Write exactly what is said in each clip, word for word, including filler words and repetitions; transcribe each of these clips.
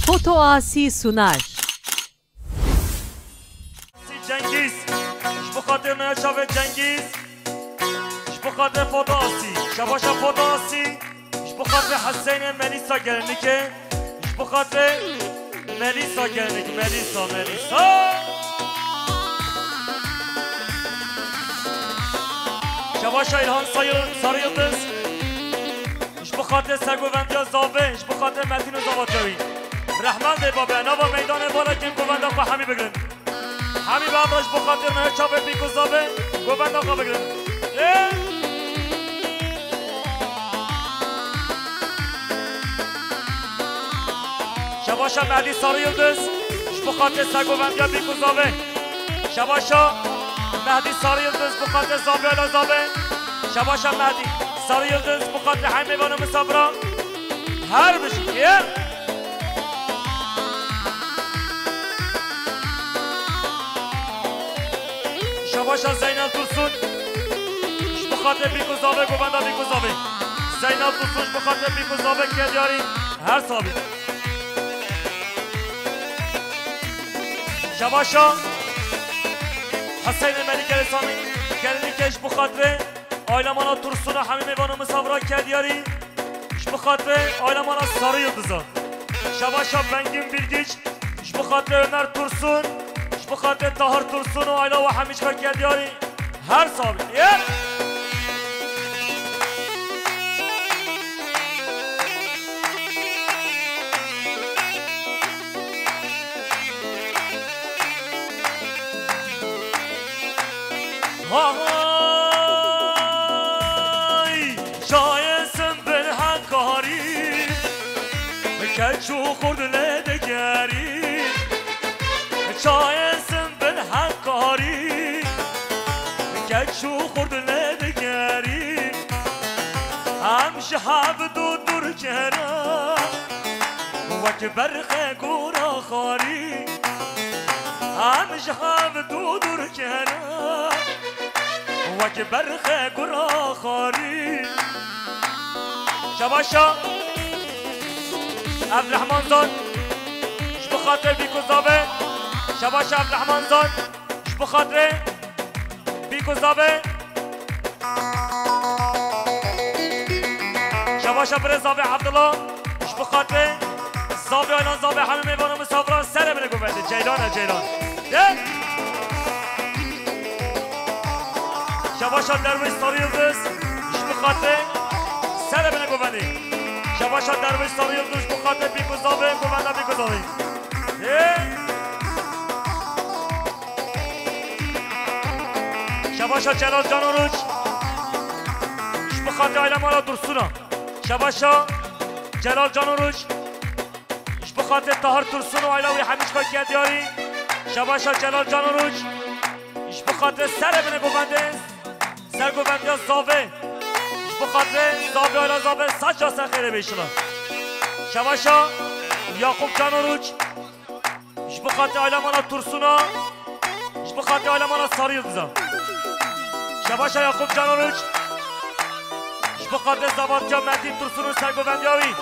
Foto Asî sunar. Cengîz, ji bo xatirê me çavê Cengîz, ji bo xatirê Foto Asî, şebaşa Foto Asî, ji bo xatirê Heseynê Melîsa Gelinike, ji bo xatirê Melîsa Gelinik, Melîsa, Melîsa. Şebaşa İlhan Sayı-, Sarı Yıldız. Ji bo xatirê sergovendiya zavê, ji bo xatirê Metîn û Zavatewî. Rehman dê babe, nava meydanê balekên govenda xwe hemî bigirin. Hemî bi evra ji bo xatirê me çavê bîk û zavê govenda xwe bigirin. Ê! Şebaşa Mehdî Sarı Yıldız, ji bo xatirê sergovendiya bîk û zavê. Şebaşa Mehdî Sarı Yıldız, ji bo xatirê zavê, ala zavê. Şebaşa Mehdî Sarı Yıldız, ji bo xatirê hemî mêvan û misafira. Her bijî. Şebaşa Zeynel Tursun, ji bo xatirê bîk û zavê, govenda bîk û zavê. Zeynel Tursun, ji bo xatirê bîk û zavê, ke diyarî her sabî. Şebaşa Hüseyin Emeli Gelesami, Gelinike, ji bo xatirê Aylemana Tursun'a, hemî mêvan û misafira, ke diyarî. Ji bo xatirê Aylemana Sarı Yıldız'a. Şebaşa Bengin Bilgiç, ji bo xatirê Ömer Tursun, ji bo xatirê Tahir Tursun û ayla we hemî ji xwe, ke diyarî her sabî. Yep! Hay! Çayê Simbil Hekarî, keç û xurt lê digerî. Çayê Simbil Hekarî, keç û xurt lê digerî. Em ji hev dû dûr kere, wek berxê gora xarî. Em ji hev dû dûr kere, wek berxê gora xarî. Şebaşa Evlehman Zan, ji bo xatirê bîk û zavê. Şebaşa Evlehman Zan, ji bo xatirê bîk û zavê. Şebaşa birê zavê Evdila, ji bo xatirê zavê, aylan zavê, hemî mêvan û misafiran, serê bine govendê. Ceylan e, Ceylan. De. Şebaşa Derwiş Sarı Yıldız, ji bo xatirê, serê bine govendê. Şebaşa Derwiş Sarı Yıldız, ji bo xatirê bîk û zavê, govenda bîk û zavê. De. Şebaşa Celal Can Oruç, ji bo xatirê aîla mala Dursun'a. Şebaşa Celal Can Oruç, ji bo xatirê Tahir Tursun û aîla wî, hemî ji xwe ke diyarî. Şebaşa Celal Can Oruç, ji bo xatirê serê bine govendê, sergovendiya zavê. Ji bo xatirê zavê, aîla zavê, saca ser xêrê bê inşallah. Şebaşa Yakup Can Oruç, ji bo xatirê aîla mala Tursun'a, ji bo xatirê aîla mala Sarı Yıldız'a. Şebaşa Yakup Can Oruç, ji bo xatirê zavatiya Metîn Tursun û sergovendiya wî.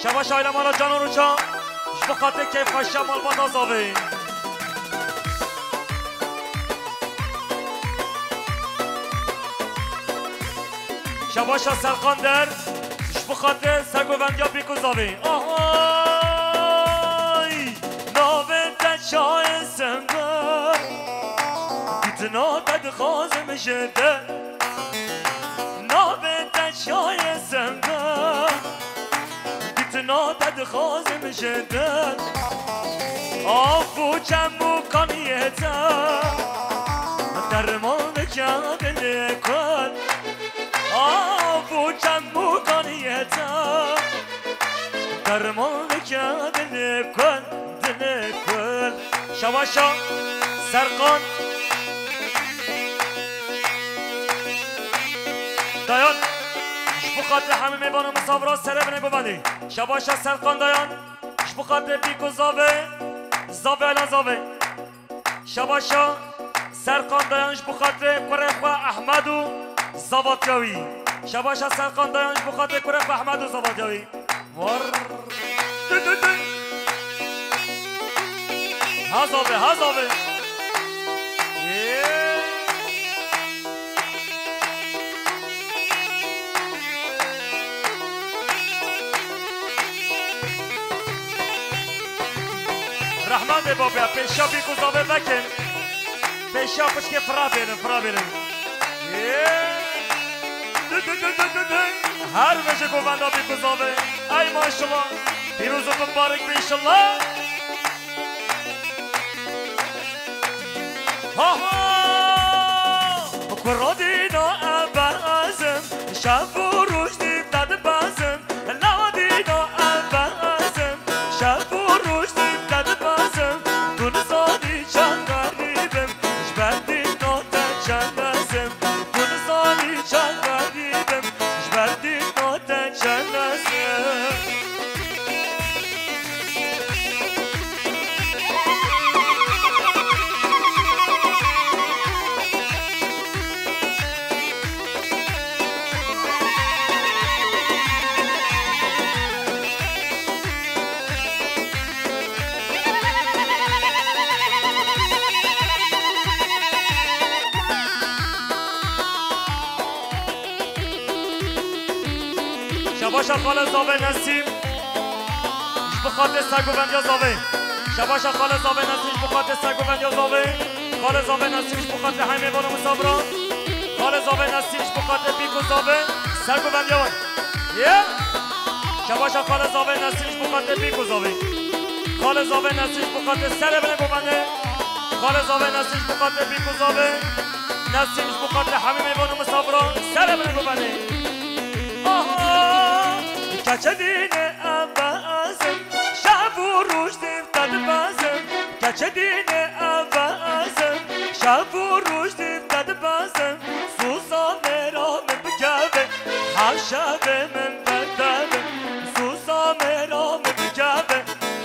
Şebaşa aîla mala Can Oruç'a, ji bo xatirê keyfxweşiya malbata zavê. Şebaşa Serqan Der, ji bo xatirê sergovendiya bîk û zavê. Ahay! Navê te çayê Sember, dîtina te dixwazim ji te. Navê te çayê Sember, dîtina te dixwazim ji te. Av û çem û kaniyê te, derman dike dilê kul. Av û çem û kaniyê te, derman dike dilê kul, dilê kul. Şebaşa Serqan Dayan, ji bo xatirê hemî mêvan û misafiran, serê bine govendê. Şebaşa Serqan Dayan, ji bo xatirê bîk û zavê, zavê, aîla zavê. Şebaşa Serqan Dayan, ji bo xatirê kurê xwe Ehmed û zavatiya wî. Şebaşa Serqan Dayan, ji bo xatirê kurê xwe Ehmed û zavatiya wî. War. Tü, tü, tü. Zave, ha zave. Yê. Rehman de babê, pêşiya bîk û zavê vekin. Pêşiya piçkê fira bêrin, fira bêrin. Yê. Du, du, du, du, du, du. Her veje govenda bîk û zavê. Ay maşallah. Pîroz û mibarek be inşallah. Ha ha! Kuradîna em bezim, şev û roj dîv te dibezim. Lawa dîna em bezim, şev û roj dîv te dibezim. Tu nizanî çend xerîb im, ji ber dîna te çend bezim. Tu nizanî çend xerîb im, ji ber dîna te çend bezim. Şebaşa xale zavê Nesîm. Ji bo xatirê sergovendiya zavê. Şebaşa xale zavê Nesîm ji bo xatirê sergovendiya zavê. Xale zavê Nesîm ji bo xatirê hemê van û misafiran. Xale zavê Nesîm ji bo xatirê bîk û zavê. Sergovendiya wan. Ye? Şebaşa xale zavê Nesîm ji bo xatirê bîk û zavê. Xale zavê Nesîm ji bo xatirê serê bine govendê. Xale zavê Nesîm ji bo xatirê bîk û zavê. Nesîm ji bo xatirê hemî mêvan û misafiran serê bine govendê. Aha! Keçe dîne em bezim, şev û roj dîv te dibezim. Keçe dîne em bezim, şev û roj dîv te dibezim. Susa mêra min bikeve, her şevê min berdeve. Susa mêra min bikeve,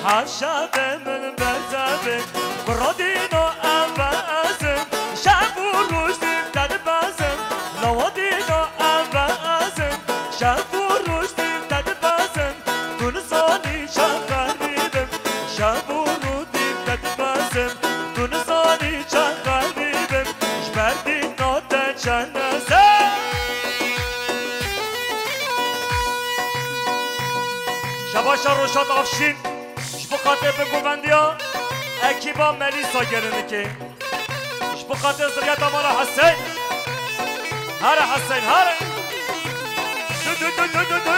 her şevê min berdeve. Kuradîna em bezim, şev û roj dîv te dibezim. Lawa dîna em bezim, şev û roj dîv te dibezim. Tu nizanî çend xerîb im, şev û roj dîv te dibezim. Tu nizanî çend xerîb im, ji ber dîna te çend bezim. Şebaşa Roşat Afşîn, ji bo xatirê bingovendiya ekîba Melîsa Gelinikê. Ji bo xatirê ziriyeta mala Hesên. Here Hesên, here. Du, du, du, du, du, du.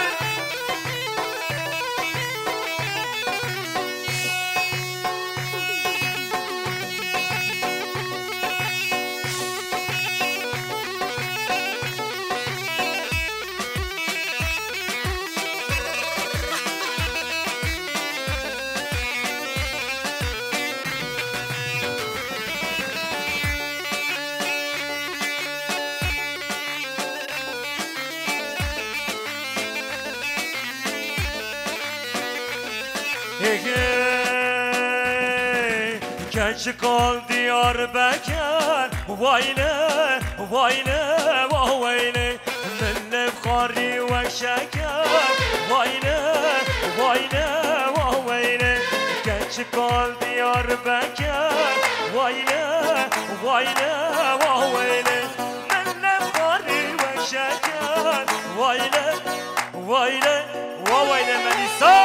Hey, hey, keçikal Diyarbekir, vay le, vay le, vah vay le. Min lêv xwarî wek şeker, vay le, vay le, wah weyle. Keçikal Diyarbekir, vay le, vay le, wah weyle. Min lêv xwarî wek şeker, vay le, vay le, wah weyle Melîsa.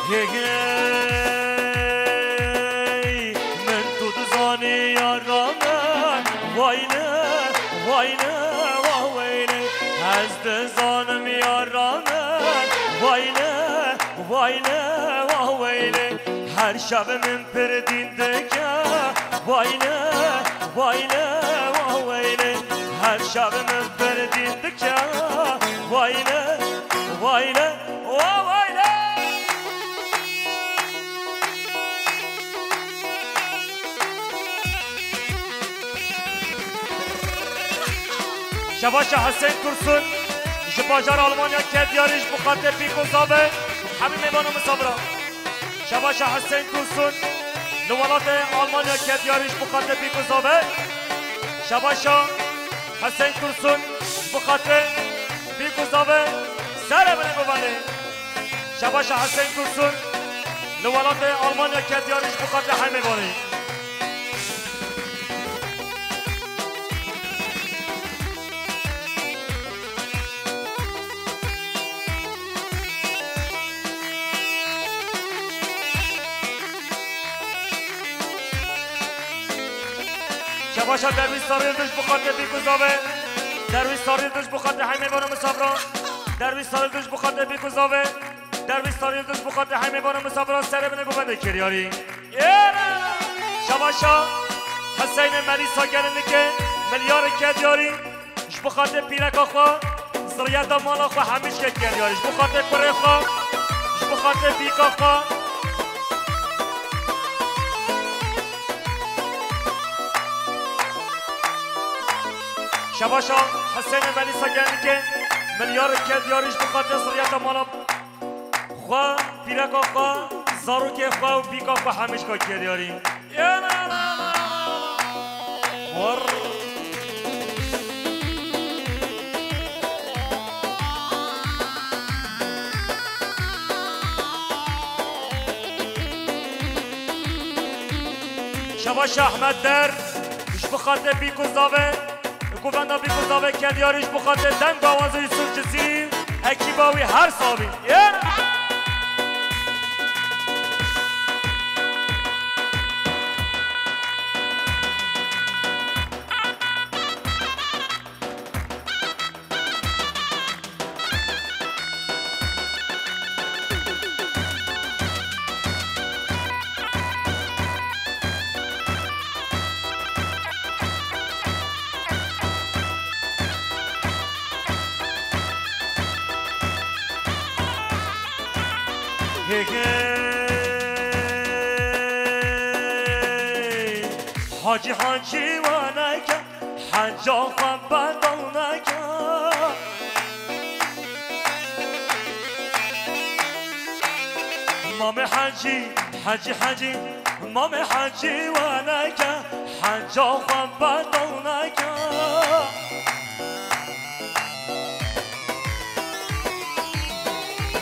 Hey, hey, min tu dizanî yara me, vay le, vay le, wah weyle. Ez dizanim yara me, vay le, vay le, wah weyle. Her şev min pir dîn dike, vay le, vay le, wah weyle. Her şev min pir dîn dike, vay le, vay le, wah weyle. Şebaşa Hüseyin Tursun, ji bajar Almanya ket diyarî ji bo xatirê pîk û zave, hemî mêvan û misafiran. Şebaşa Hüseyin Tursun, li welatê Almanya ket diyarî ji bo xatirê pîk û zave. Şebaşa Hüseyin Tursun, ji bo xatirê pîk û zave, sere binê govendê. Şebaşa Hüseyin Tursun, li welatê Almanya ket diyarî ji bo xatirê hemî mêvanê. Şebaşa Derwîş Sarı Yıldız bu xatirê pîk û zave. Derwîş Sarı Yıldız bu xatirê hemî mêvan û misafiran. Derwîş Sarı Yıldız bu xatirê pîk û zave. Derwîş Sarı Yıldız bu xatirê hemî mêvan û misafiran sere binê govendê ket diyarî. Şebaşa Hüseyin Melîsa Gelinlikê, milyarê ket diyarî. Ji bo xatirê pîreka xwe, ziriyeta mala xwe hemî ji ket diyarî. Ji bo xatirê kurê xwe, ji bo xatirê bîka xwe. Şebaşa Hüseyin Melîsa Gelinlikê, milyarê ket diyarî ji bo xatirê ziriyeta mala xwe, pîreka xwe, zarokê xwe û bîka xwe hemî ji ket diyarî. War. Şebaşa Ehmed Der, ji bo xatirê bîk û zave, govenda bîk û zave ket diyarî ji bo xatirê deng awazê Yusuf Cizîrî, ekîba wî her sabî. Hey, hey. Hacî, hacî waneke, heca xwe bedel neke. Mamê Hecî, Hecî, Hecî, Mamê Hecî waneke, heca xwe bedel neke.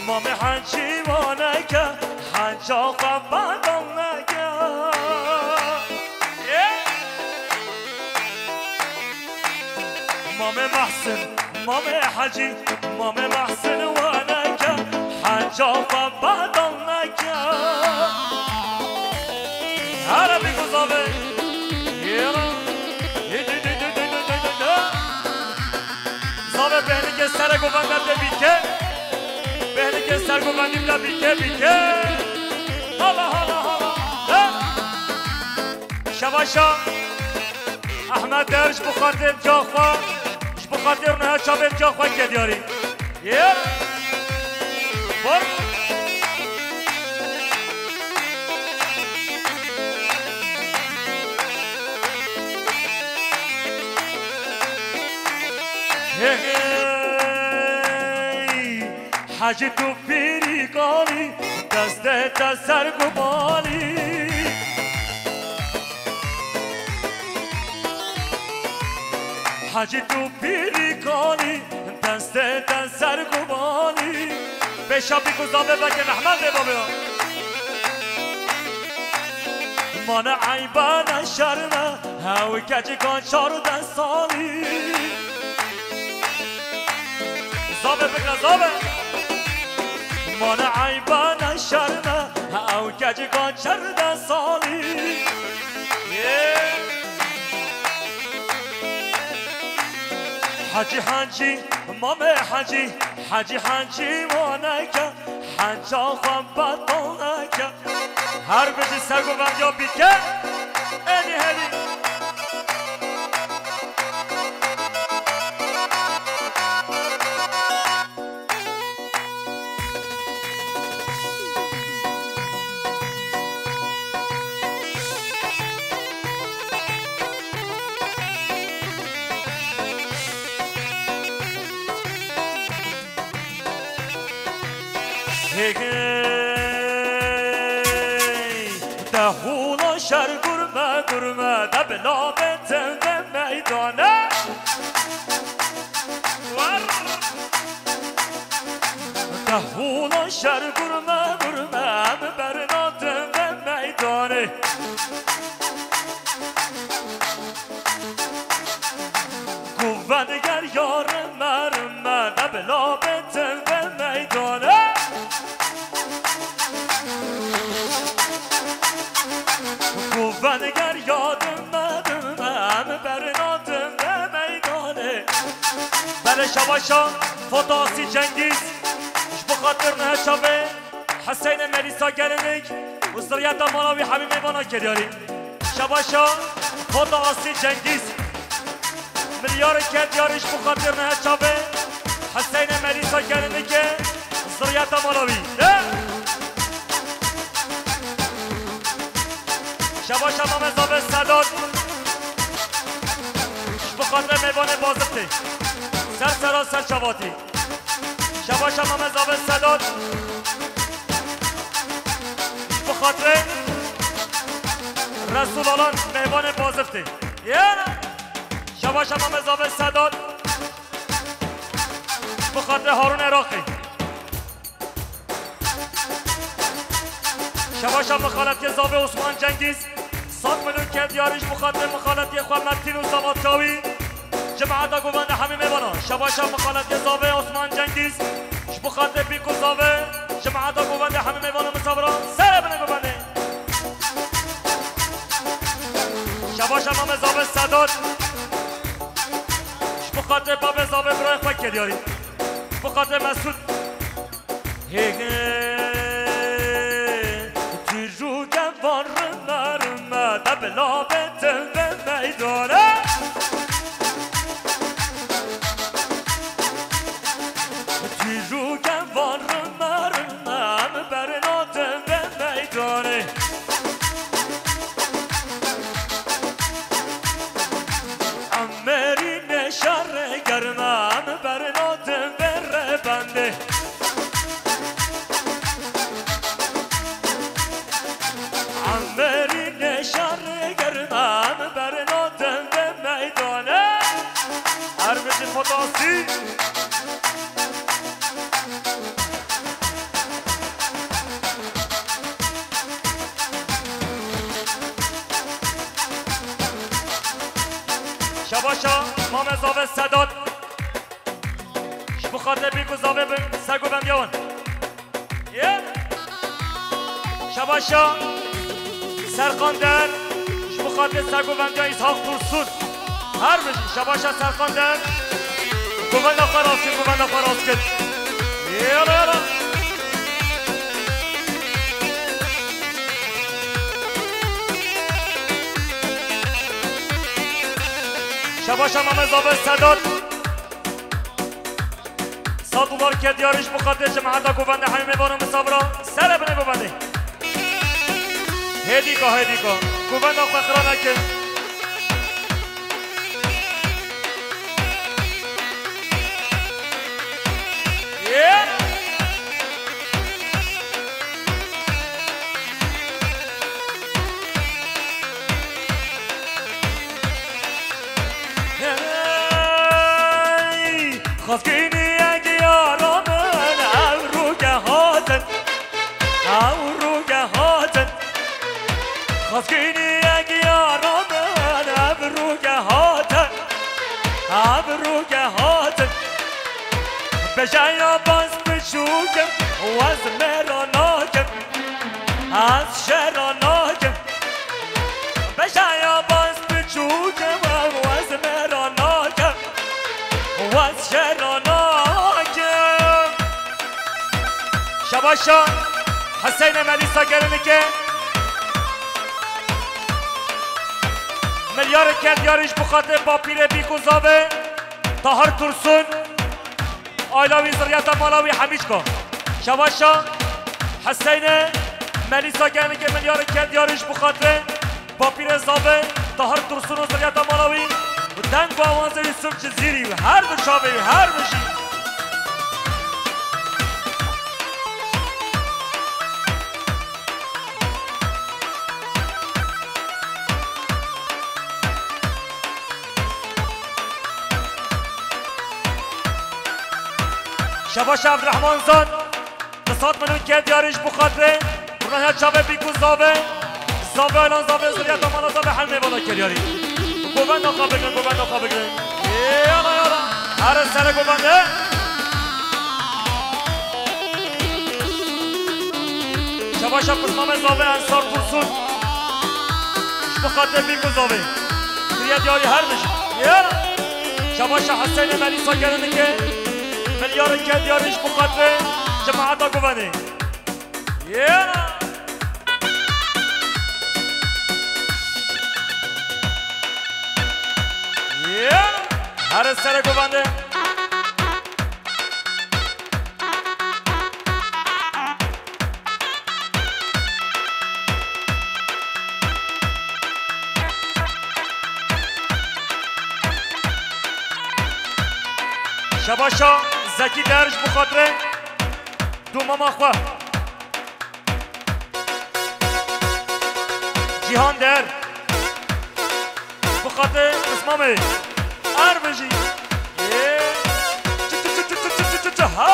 Mamê Hecî waneke, heca xwe bedel neke. Mamê Mehsin, Mamê Hecî, Mamê Mehsin waneke, heca xwe bedel neke. Here bîk û zave. Yêra. Zave bêhnike sere govenda te bîke. Bêhnike ser govendî bila bîke, bîke. Hala, hala, hala. He? Şebaşa Ehmed Der ji bo xatirê ca xwe, ji bo xatirê rûneha çavê ca xwe ke diyarî. Yep. Vur. Hey, hey. Hecî tu pîrî kanî, destê te ser gumanî. Hecî tu pîrî kanî, destê te ser gumanî. Pêşa bîk û zave veke Mehmedê babê. Mane eybe ne şerme, hew keçika çardeh salî. Zave bikre, zave. Mane eybe ne şerme, ew keçika çardeh salî. Yê. Hecî, Hecî, Mamê Hecî, Hecî, Hecî waneke, heca xwe betal neke. Her bijî ser guvendiya bîke, êdî hêdî. Hey, hey, de hûla şer gurme, gurme, de bila bê tevbe meydane. War. De hûla şer gurme, gurme, em berna tevbe meydane. Guvendiger ya rime rime, de bila bê tevbe meydane. Guvendiger ya dime dime, em berna tevbe meydane. Belê şebaşa Fotasi Cengiz, ji bo xatir Neheçavê, Heseyne Melîsa Gelinik û ziriyeta mala wî hemî mêvana Kedyarî. Şebaşa Fotasi Cengiz, milyarê Kedyarî ji bo xatir Neheçavê, Heseyne Melîsa Gelinikê, ziriyeta mala wî. De! Şebaşa Mame Zavê Sedat, ji bo xatir mêvanê Bazirtê. Ser sera ser çavatî. Şebaşa Mame Zavê Sedat. Ji bo xatirê Resul Alan, mêvanê Bazirtê. Yena. Şebaşa Mame Zavê Sedat. Ji bo xatirê Harun Iraqî. Şebaşa mixaletiyê Zavê Osman Cengiz. Sed milyon Kedyarî ji bo xatirê mixaletiyê xwe Mertîn û Zavatkawî. Cemaeta govende hemî mêvana. Şebaşa mixaletiyê Zavê Osman Cengiz. Ji bo xatirê Bîk û Zavê. Cemaeta govende hemî mêvana misafira. Sere bine govendê. Şebaşa Mame Zavê Sedat. Ji bo xatirê babê Zavê birayê xwe Kedyarî. Ji bo xatirê Mesûd. Hê, hê, tîr û kevan rime rime, de bila bê tevbe meydane. Tîr û kevan rime rime, em berna tevbe meydane. Em merînê şerê germe, em berna tevbe rêbendê. Em merînê şerê germe, em berna tevbe meydane. Her bijî Fotasi. Şebaşa Mame Zavê Sedat. Ji bo xatirê Bîk û Zavê bin, ser govendiya wan. Yê. Şebaşa Serqander, ji bo xatirê sergovendiya Îshak Tursun. Her bijî, şebaşa Serqander. Govenda xwe rast kir, govenda xwe rast kir. Yala, yala. Şebaşa Mame Zavê Sedat. Sed dolar Kedyarî ji bo xatirê cemaeta govende hemî mêvana misafira. Sere bine govendê. Hêdîka, hêdîka. Govenda xwe xira nekin. Yê. Hey, xwezgînî yek yara min, ev rûge hatin, ew rûge hatin. Xwezgînî yek yara min, ev rûge hatin, ev rûge hatin. Bejeya baz biçûk im, wez mêra nakim. Ez şera nakim. Bejeya baz biçûk im, wez mêra nakim. Wez şera nakim. Şebaşa Heseyne Melîsa Gelinikê. Milyarê Kedyarî ji bo xatirê bapîrê Bîk û Zavê Tahir Tursun. Ayla wî, ziriyeta mala wî hemî çika. Şebaşa Heseyne Melîsa Gelinikê, milyarê Kedyarî ji bo xatirê bapîrê Zavê Tahir Tursun û ziriyeta mala wî û deng û awazê Yusuf Cizîrî û her du çavê wî, her bijî. Şebaşa Evdirehman Zan, di sed milyon ke diyarî ji bo xatirê rûnaya çavê bîk û zavê, zavê alan zavê zirya damana zavê helmê vala ke diyarî. Govenda xwe bigrin, govenda xwe bigrin. Yala, yala. Here sere govende. Şebaşa pismamê zavê Ensar Tursun. Ji bo xatirê bîk û zavê. Zirya diyarî her bijî. Yala. Şebaşa Hesênê Melîsa Gelinike. Milyareke diyarî ji bo xatirê cemaeta govendê. Yena. Yena. Here sere govende. Şebaşa Zekî Derj bi xatirê domama xwe. Cîhan Der. Bi xatirê pismamê. Er bijî. Yê. Çi, çi, çi, ha.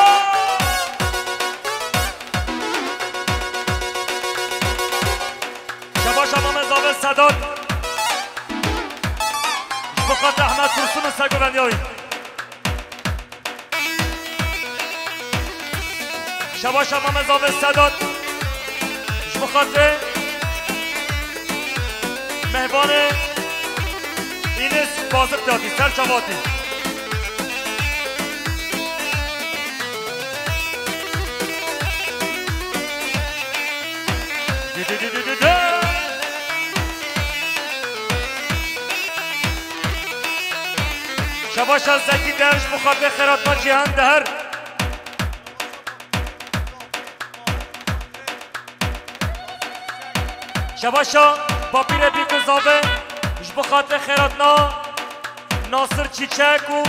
Şebaşa Mame Zave Sedat. Ji bo xatir Ehmed Tursun û Sego Vendiyawî. Şebaşa Mame Zave Sedat. Ji bo xatir Mehvanê Înis Bazirk Teatrî, ser çavatî. Şebaşa Zekî Derviş bi xatirê xêratna Cîhan Deher. Şebaşa Bapîrê Bîk û Zave ji bi xatirê xêratna Nasir Çîçek û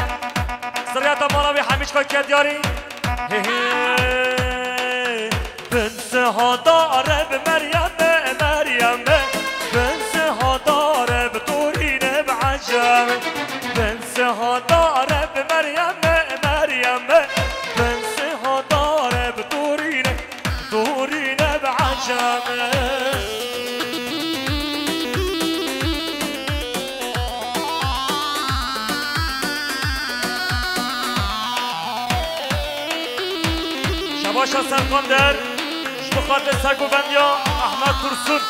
ziriyeta mala wî hemî ji xwe ke diyarî. Hê hê. Bin siha dare bi Meryemê, Meryemê. Bin siha dare bi Torînê, bi Ecemê. Bin siha dare bi Meryemê, Meryemê. Bin siha dare bi Torînê, Torînê, bi Ecemê. Şebaşa Serkan Der, ji bi xatir sergovendiya Ehmed Tursun.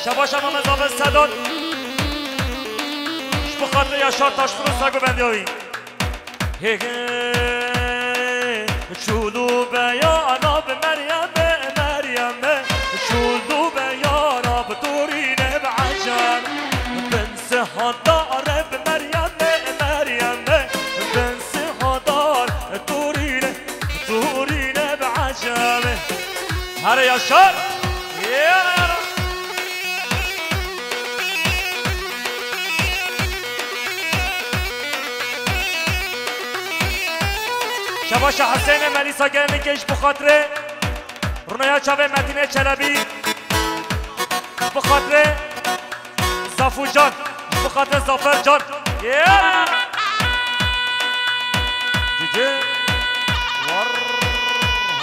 Şebaşa Mame Zave Sedat, ji bi xatir Yaşar Taşkuru sergovendiya wî. Hê hê, çûlû beyana bi Meryemê, Meryemê, çûlû beyana bi Torînê, bi Ecem. Bin siha dare bi Meryemê, Meryemê, bin siha dar Torînê, Torînê, bi Ecemê. Here Yaşar. Yere yere. Şebaşa Hesênê Melîsa Gelinike ji bi xatirê rûnaya çavê Metînê Çelebî. Ji bi xatirê Zafû Can. Ji bi xatirê Zafer Can. Yeah! Cici. War.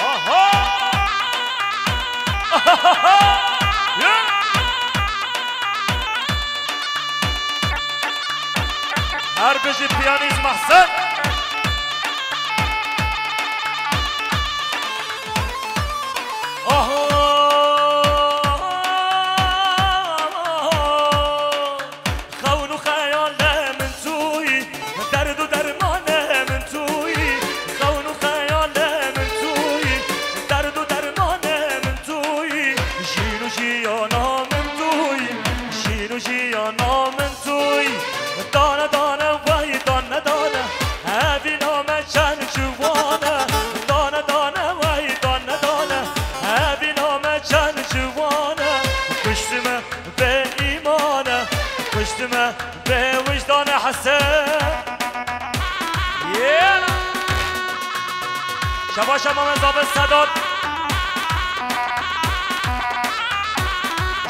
Ha ha. Yeah! Her bijî piyanîst Mehsen. Aha. Xewn û xeyalê min tûyî, derd û dermanê min tûyî. Xewn û xeyalê min tûyî, derd û dermanê min tûyî. Jîn û jiyana min tûyî, jîn û jiyana min tûyî. Dane dane wey dane dane, evîna me çend ciwan e. Dane dane wey dane dane, evîna me çend ciwan e. Kuştime bê îman e, kuştime bê wijdan e Hesen. Yeah! Şebaşa Mame Zave Sedat.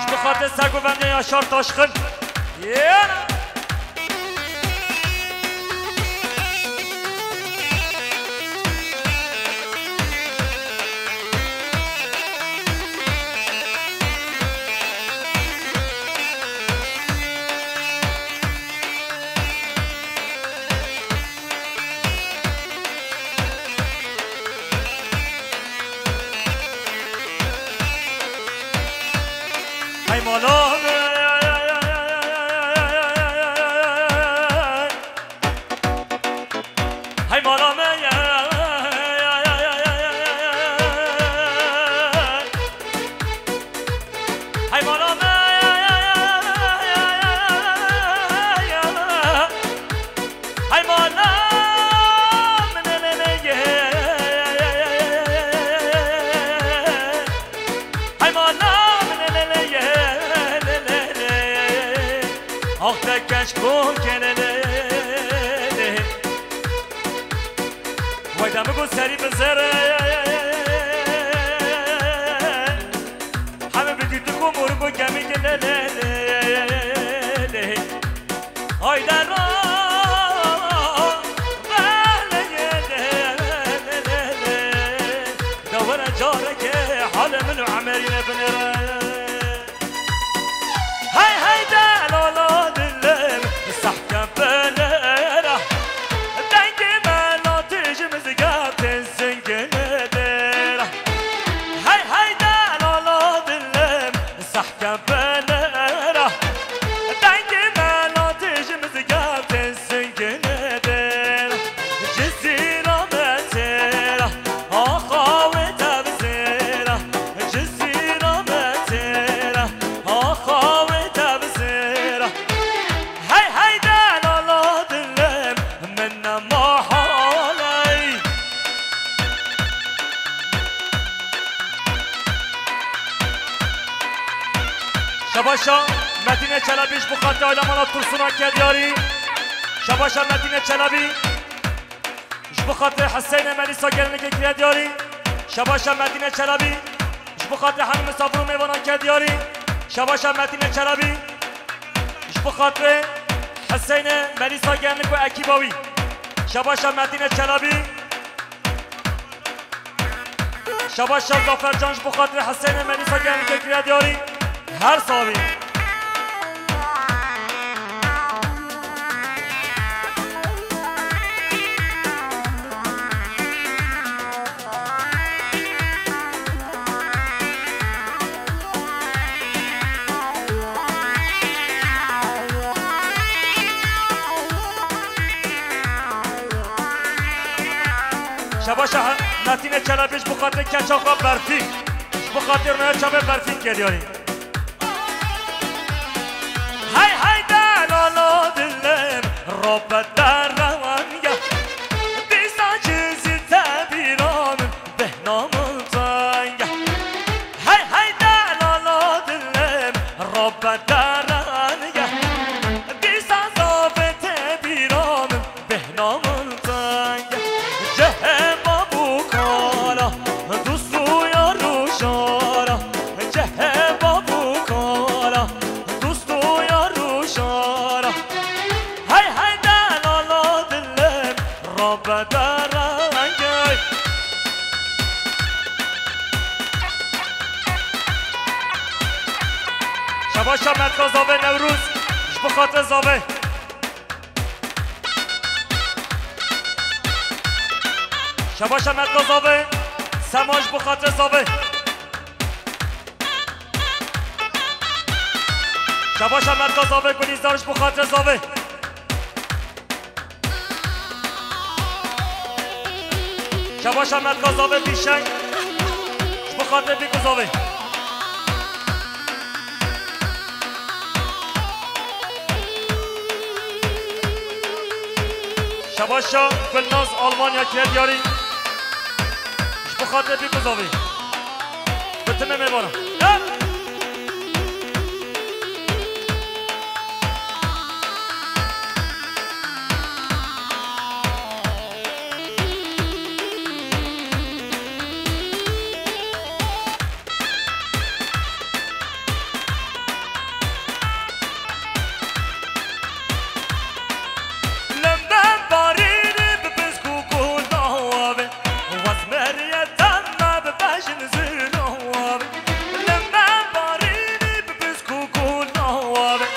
Ji bi xatir sergovendiya Yaşar Taşkın. Yeah! Ax te keş ku kenelê. Vay demigo serî bi zere. Heme bi dîtik û mûrik û kemî kenelê. Hayde ra. Dewere careke halê min û emerîne binêre. Hey hey delala dilim, sahke binêre. Dengê me latî ji mizgeftin zingine dêre. Hey hey delala dilim, sahke binêre. Dengê me latî ji mizgeftin zingine dêre. Cizîra me têra, axa wê te bizêra. Cizîra me têra, axa wê te bizêra. Hey hey delala dilim, min nema haley. Şebaşa Metîne Çelebî ji bo xatirê aîla mala Tursûna ke diyarî. Şebaşa Metîne Çelebî. Ji bo xatirê Heseyne Melîsa gelinekê kiriye diyarî. Şebaşa Metîne Çelebî. Ji bo xatirê hemî misafir û mêvanan ke diyarî. Şebaşa Metîne Çelebî. Ji bo xatirê Heseyne Melîsa gelinik û ekîba wî. Şebaşa Metîne Çelebî. Şebaşa Zafer Can ji bo xatirê Heseyne Melîsa gelinekê kiriye diyarî. Her sabî. Şebaşa Metîne Çelebî ji bo xatirê keça xwe Berfîn. Ji bo xatirê rûnaya çavê Berfîn ke diyarî. Hey hey delala dilim, rabet derrewan ya. Dîsa cizî te bîra min, bêhna min teng ya. Hey hey delala dilim, rabet derrewan ya. Dîsa zafê te bîra min, bêhna min teng e. Cehê bav û kala, dost û yar û jara. Cehê bav û kala, dost û yar û jara. Hey hey delala dilim, rabe derengê. Şebaşa Metka Zavê Newrûz, ji bo xatirê Zavê. Şebaşa Metka Zavê, Sema ji bo xatirê Zavê. Şebaşa Metka Zavê, Gulîzar ji bo xatirê Zavê. Şebaşa Metka Zavê Bîşeng, ji bo xatirê Bîk û Zavê. Şebaşa Gulnaz Almanya kire diyarî. Ji bo xatirê Bîk û Zavê. Bi timê mêvana. Ya! Lembem barînî bi pisk û kûl dawavê. Wazmeriye temme bi bejin zîro wavê. Lembem barînî bi pisk û kûl dawavê.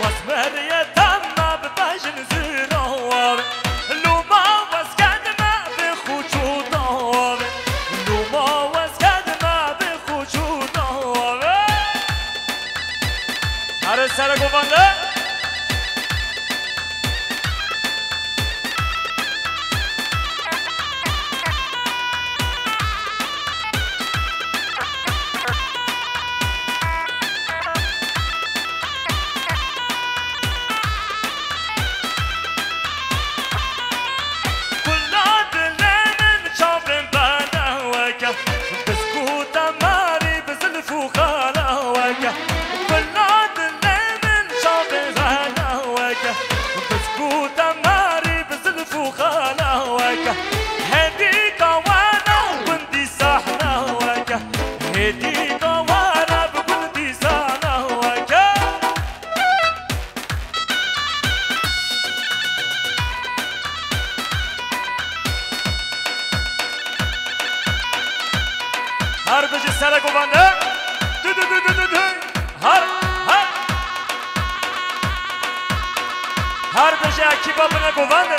Wazmeriye temme bi bejin zîro wavê. Lûma wezkerdime bi xûçû dawavê. Lûma wezkerdime bi xûçû dawavê. Erê sere govende. Kula dilê min çavên beneweke, biskuta marî bi zilf û xalaweke. Kula dilê min çavên Her bije ekîpa bine govende.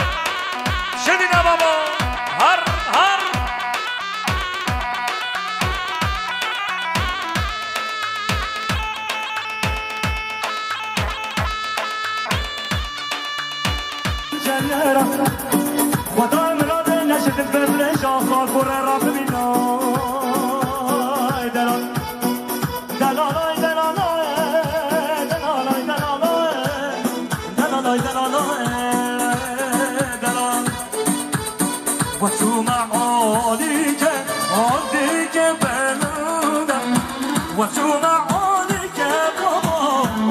Şidîne baba. Her, her. Xwedayê min radê neşitin bevre şaxa gore rabimîna. Deran. Delalay, delalay, delalay, delalay, delalay, delalay, delal. Weçûna alîke, alîke belûde. Weçûna alîke baba,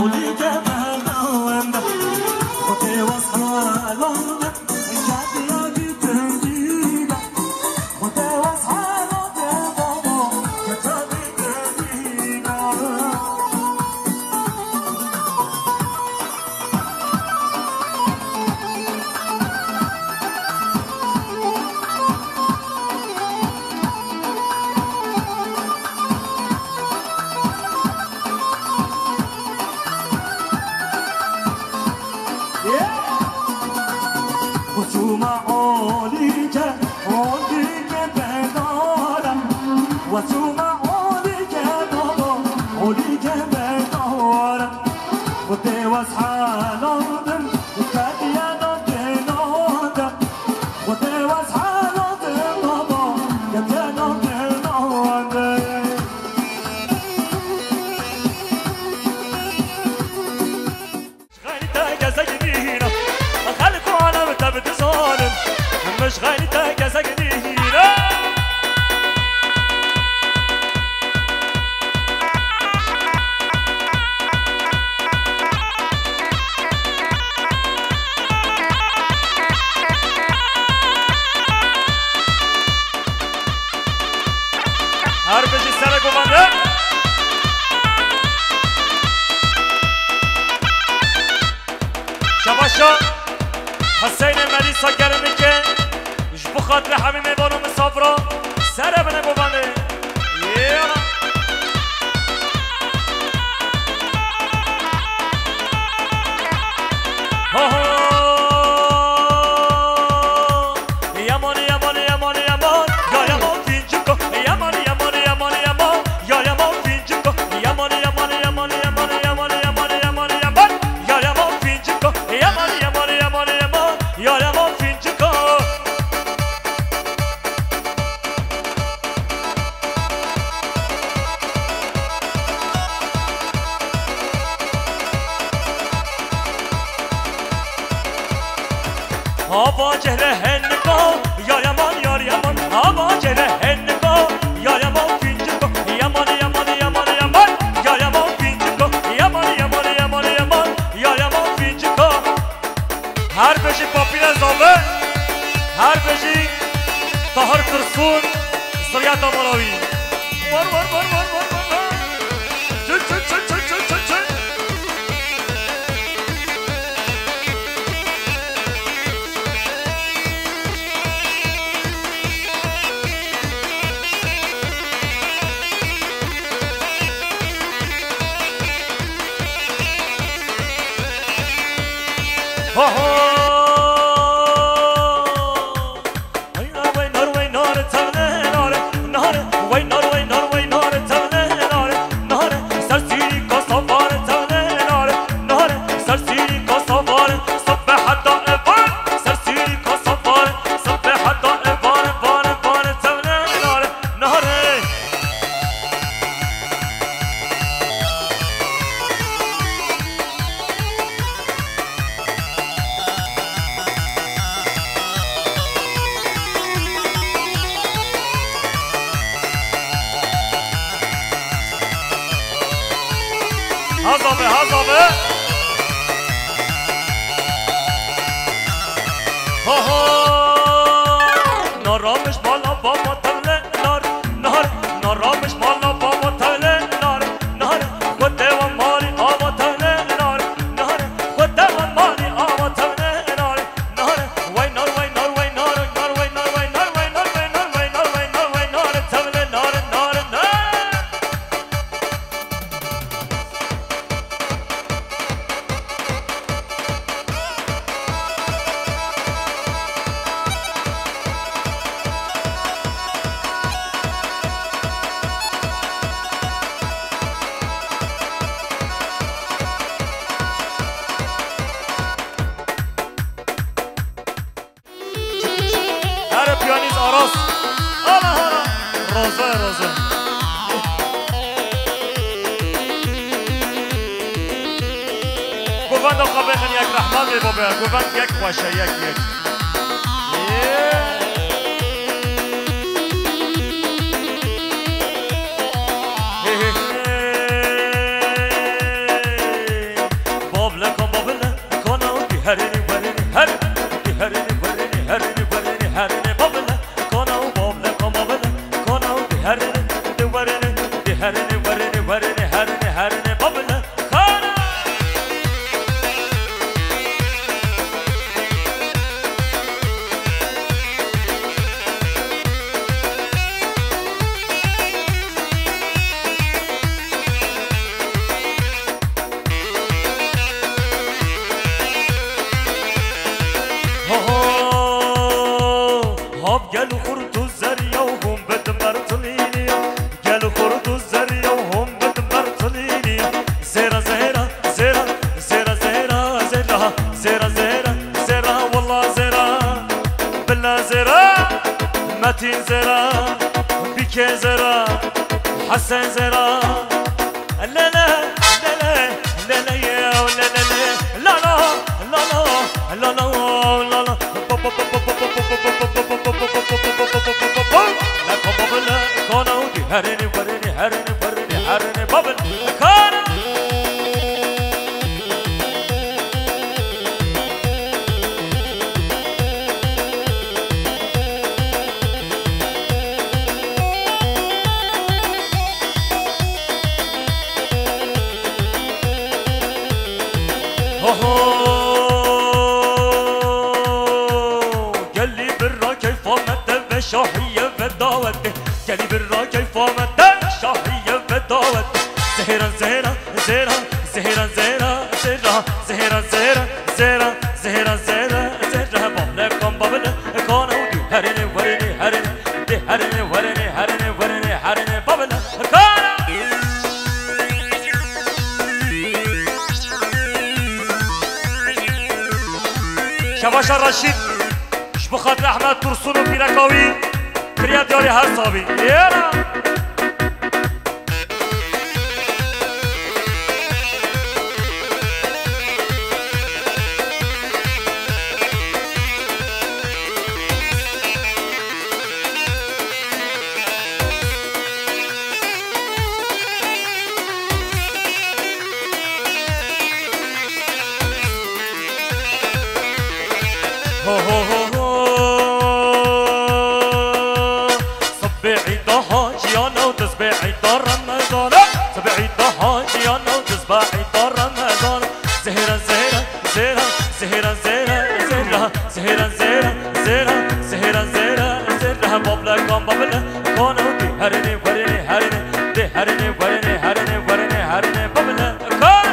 alîke belûde. Xwedê wes helal de. Xusûma olîke, olîke bedara. Xusûma olîke baba, olîke bedara. Xwedê wes helal bin, ketiye da têna de. Xwedê wes helal bin baba, ketiye da têna de. Ji xeynî te gezek nîne, xelk û alem te bi dizanin. Min ji xeynî te gezek nîne. Her bijî sere govende. Şebaşa Hüseynê Melîsa Gelinike ji bo xatirê hemî mêvan û misafira sere bine govende. Yêla. Ho, ho. Yaman, yaman, yaman, yaman. Ya yaman finciko. Yaman, yaman, yaman, yaman. Ya yaman finciko. Yaman, yaman, yaman, yaman. Ya yaman finciko. Yaman, yaman, yaman, yaman. Ya yaman finciko. Hava cehre hennika, ya yaman, yar yaman. Hava cehre hennika, ya yaman, finciko. Yaman, yaman, yaman, yaman. Ya yaman, finciko. Yaman, yaman, yaman, yaman. Ya yaman, finciko. Her bijî Papîne Zave, her bijî Tahir Tursun, Ziryeta Malawî. War, war, war. Çi, çi, çi. Ho, ho. Hey, nar, wey, nar, wey, nar, tevne, nar, nar, wey, nar, wey, nar, wey, nar, tevne, nar, nar, ser sîrî ka savar, tevne, nar, nar, ser sîrî ka savar, sibbe heta evar, ser sîrî ka savar, sibbe heta evar, var, var, tevne, nar, nar. Haza be, haza be. Ho, ho. Naramiş bala baba tevle nar, nar. Naramiş bala baba tevle nar, nar. Xwedê wan malî ava tevle nar, nar. Xwedê wan malî ava tevle nar, nar. Wey nar, wey nar, wey nar, nar, wey nar, wey nar, wey nar, wey nar, wey nar, wey nar, tevle nar, nar, nar. Govenda xwe bêxin yek, rehma lê bibe. Govend yek xweş e, yek, yek. Yê. Hê, hê. Bavle kan bavle, kana û dî herênî werênî, her, dî herênî werênî, herênî werênî, herênî bavle. Kana û bavle, kan bavle, kana û dî herênî, dî werênî, dî herênî, werênî, werênî, herênî, herênî bavle, kana. Ho, ho, hav gel xurt û zerya û hûn bidin bertilînî. Gel xurt û zerya û hûn bidin bertilînî. Zêra, zêra, zêra, zêra, zêra, zêra, zêra, zêra, zêra, wela zêra. Bila zêra, Metîn zêra, Bîkê zêra, Hesen zêra. Lele, lele, lele, yew, lele, le, la, la, la, la, la, la, la, la. Bo, bo, bo, bo, bo. La, ko, bo, bo, le, ko, na, u, di, herênî, werênî, herênî, werênî, herênî, bo, bi, le, ko, na. Ho, ho. Gelî birra keyfa me te ve şahiye ve dawetê. Gelî birra keyfa me te şahiye ve dawetê. Zehra, zehra, zehra, zehra, zehra, zehra, zehra, zehra, zehra, zehra, zehra, zehra. Bavle kan bavle kan ew dî herênê werênê herênê. Dê herênê werênê herênê werênê herênê bavle kan. Şebaşa Reşîd, ji bo xatir Ehmed Tursun û pîreka wî, kiriye diyarê her savî. Yêra! Ho, ho, ho, ho. Sibê îda haciyan û dizbê îda Remezan. Sibê îda haciyan û dizbê îda Remezan. Zehra, zehra, zehra, zehra, zehra, zehra, zehra, zehra, zehra, zehra, zehra, zehra, bavle kan bavle kan ew dî herênê werênê herênê, dê herênê werênê herênê werênê herênê bavle kan.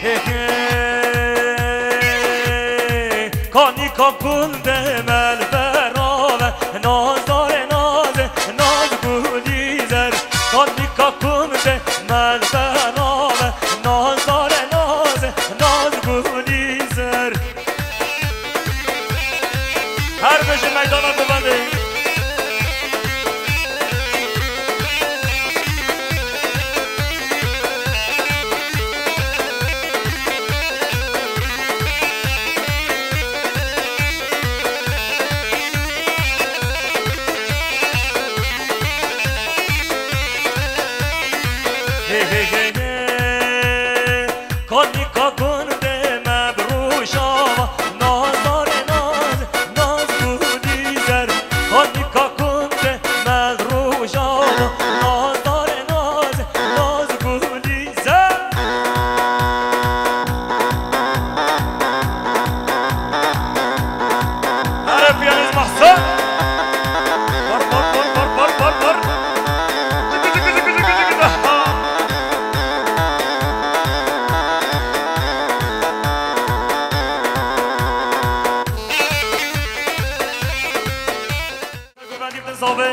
He, he. Kanîka kundê me li berave, nazdarê nazê, naz gulî zer. Kanîka kundê me li berave, nazdarê nazê, naz gulî zer. Her bijî meydana govendê. Hey, hey, hey, hey. Kanî Zobê.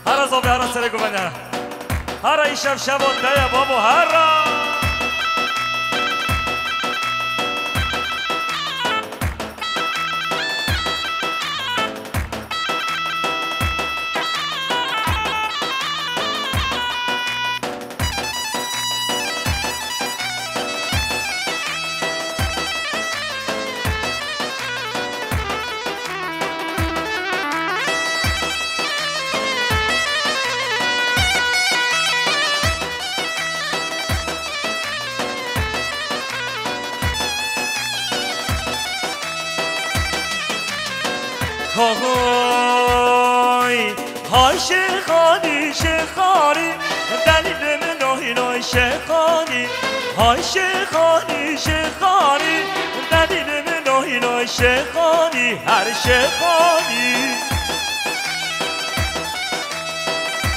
Hera zobê, hera serê guvene. Hera îşev şevo te ye babo, hera. Hay, hay Şêxanî, Şêxanî, delîlê min oy noy Şêxanî. Hay Şêxanî, Şêxanî, delîlê min oy noy Şêxanî, her Şêxanî.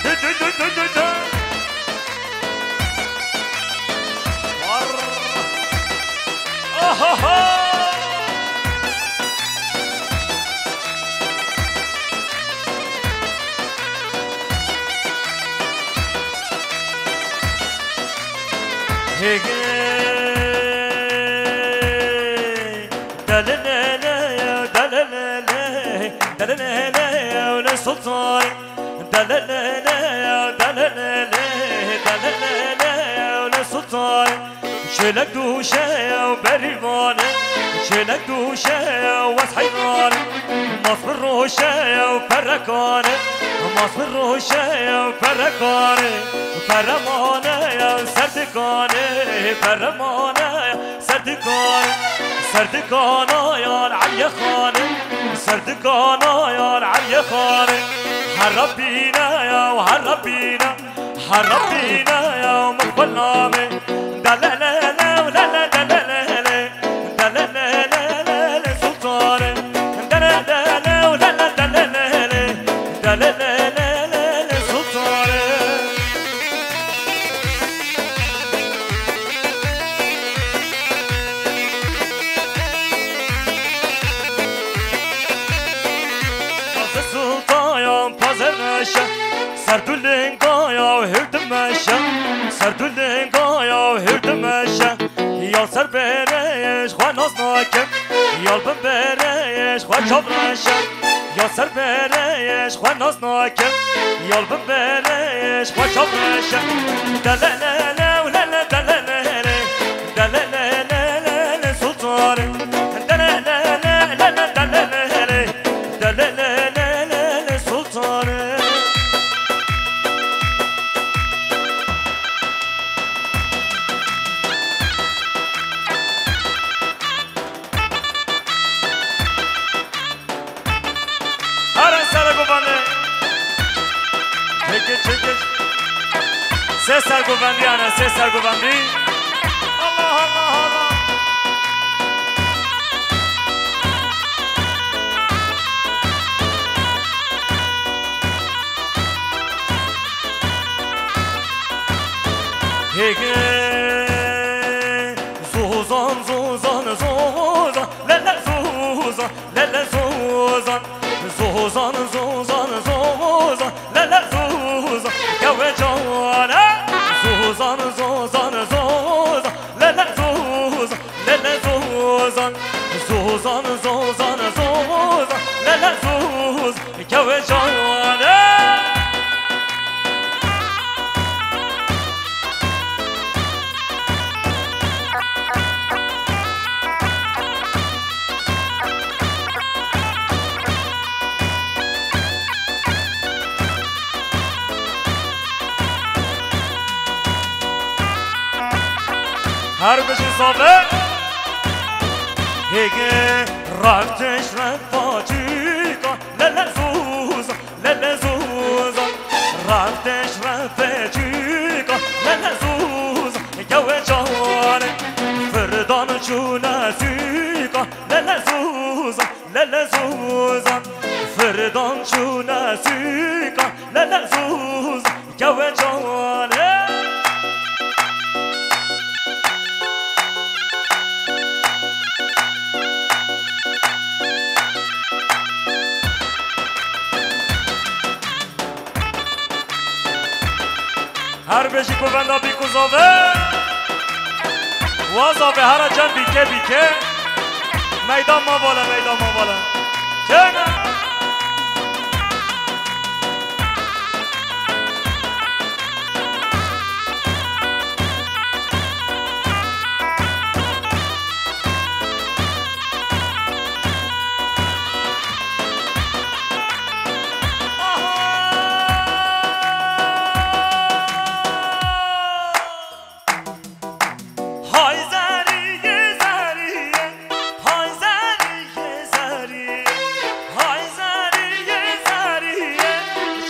Dü, dü, dü, dü, dü, dü. Var. Ahaha! Hege. Delelele, delelele, delelele, öyle sultan. Delelele, delelele, delelele, öyle sultan. Çêlek dûşe ew berîvane, çêlek dûşe ew wes heyran. Mas bi roşe ew perekane, mas bi roşe ew perekane. Peremane ew serdikane, peremane ew serdikane. Serdikana yan Eliyê Xane, serdikana yan Eliyê Xane. Her Rabbîne ew, her Rabbîne. Her Rabbîne ya min xwe name. Delelele, lele, delelele. Delelele, sultane. Delelele, lele, delelele. Delelele, sultane. Taze sultan ya taze meşe. Ser tu linga ya hevdi meşe, ser tu linga ya hevdi meşe. Ya ser bere ji xwe naz nakim, ya li bin bere ji xwe çav reşe. Ya ser bere ji xwe naz nakim, ya li bin bere ji xwe çav reşe. Delelele, lele, delelele, delelele, sultanê. Delelele, lele, delelele, delelele, sultanê. Here sergovendê. Çekiş, çekiş. Sê sergovendî, yani sê sergovendî. Allah, Allah, Allah. Hege. Zozan, zozan, zozan, lele zozan, lele zozan. Zozan, zozan, zozan, lele zozan, kewe cane. Zozan, zozan, zozan, lele zozan, lele zozan. Zozan, zozan, zozan, lele zozan, kewe cane. Her bijî sabe. Hege rafteş rafacika, lele zuz. Lele zozan, rafteş rafecika, lele zozan, kewe cane. Firdan çûne sûka, lele zozan, lele zozan. Firdan çûne sûka, lele zozan, kewe cane. Her bêjî ku venda bî ku zave. Wa zave hera cem bîke bîke. Meydan ma vala, meydan ma vala. Çene. Hay zeriyê zeriyê, hay zeriyê zeriyê, hay zeriyê zeriyê,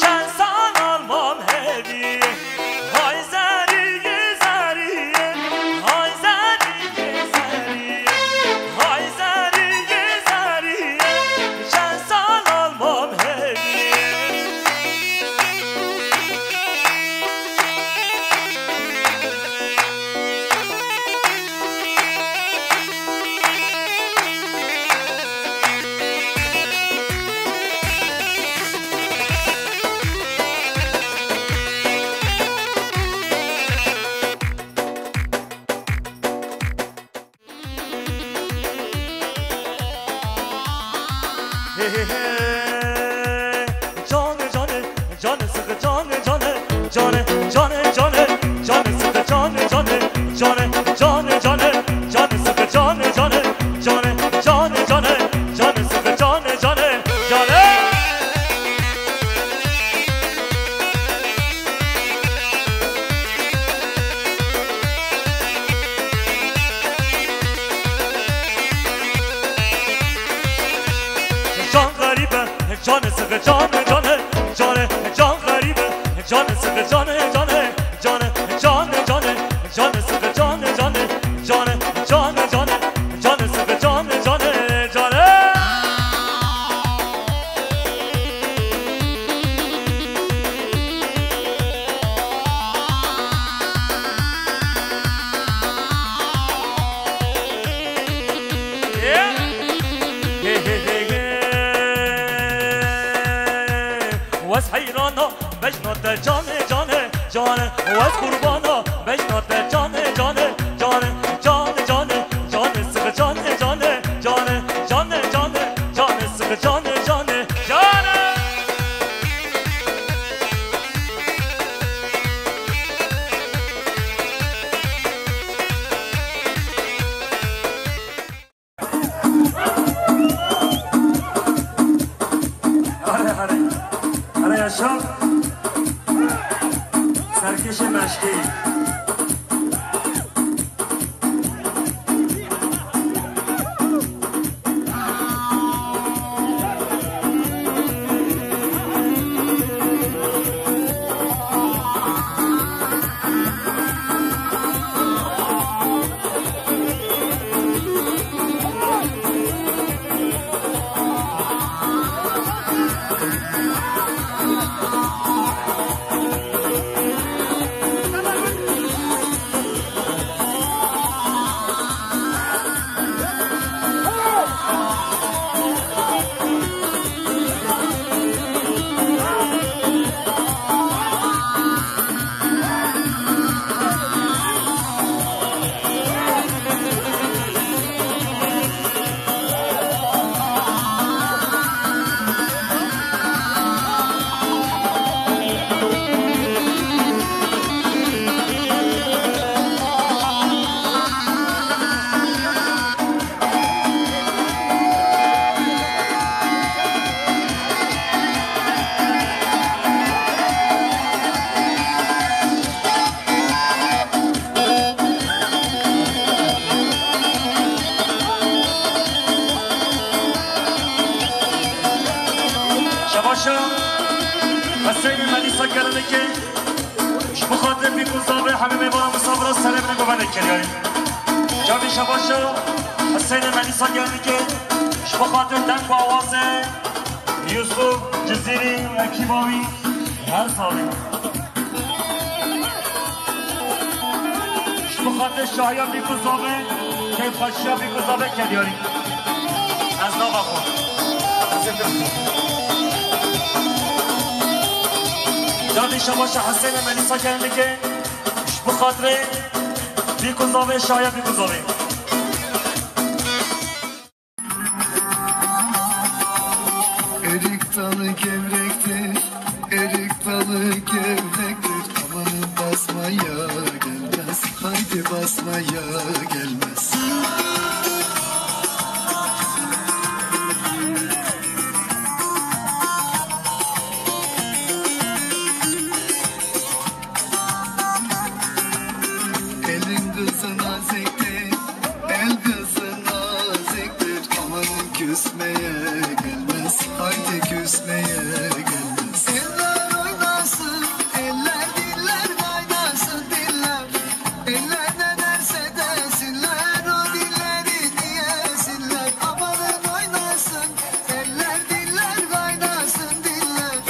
çend sal almam heviyê. Hay zeriyê zeriyê, hay zeriyê zeriyê, hay zeriyê zeriyê, çend sal almam heviyê. He, he, he. Canê, canê, canê sıkı, canê, canê, canê, canê, canê, canê sıkı, canê, canê, canê, canê, canê, canê sıkı, canê, canê, canê, canê, canê, canê sıkı, canê, canê, canê. Can garibe, canê sıkı, canê, canê, canê, can garibe, canê sıkı, canê, canê, canê, canê, canê, canê sıkı, canê, canê, canê, canê, canê, canê sıkı, canê, canê, canê. Wes heyrana bejna te canê, canê, canê. Wes qurbana bejna te canê, canê, canê, canê, canê, canê, sıkı canê, canê, canê, canê, canê, canê, sıkı canê, canê, canê. Are, are. Are yaşa. Serkêşê meşkê. Şebaşa Hüseyin Melisa Gelinlikê. Ji bo xatir bîk û zavê hemî mêvana misafira serê bine guvenê kiryayî. Cavî şebaşa Hüseynê Melîsa Gernikê, ji bo xatir deng û awazê Yusuf Cizîrî, ekîba wî her salî. Ji bo xatir şahiya bîk û zavê, keyfxweşiya bîk û zavê kiryayî. Ez nava xwe. Cavî şebaşa Hüseynê Melîsa Gernikê. Bi xatirê Bîkûzavê, şaya Bîkûzavê. Erik dalı gevrektir, erik dalı gevrektir. Amanın basmaya gelmez, haydi basmaya gelmez. Elin kızı naziktir, el kızı naziktir. Aman küsmeye gelmez, haydi küsmeye gelmez. Eller oynasın, eller diller kaynasın diller. Eller ne derse desinler, o dilleri diyesinler. Amanın oynasın, eller diller kaynasın diller.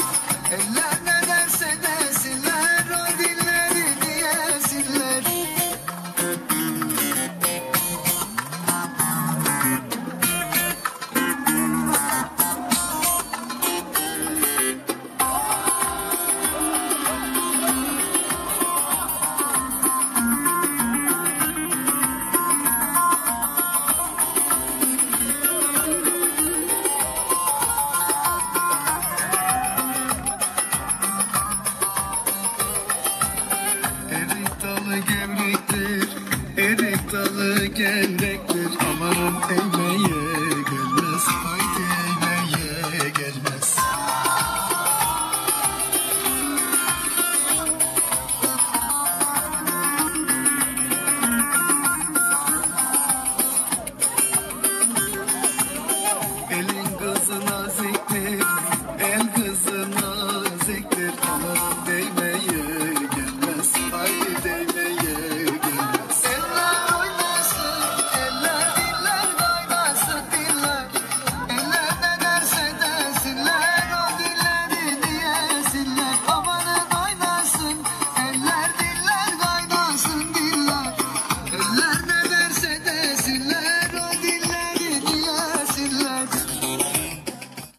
Eller ne derse desinler, o dilleri diyesinler. Erik dalı gevrektir, erik dalı gevrektir.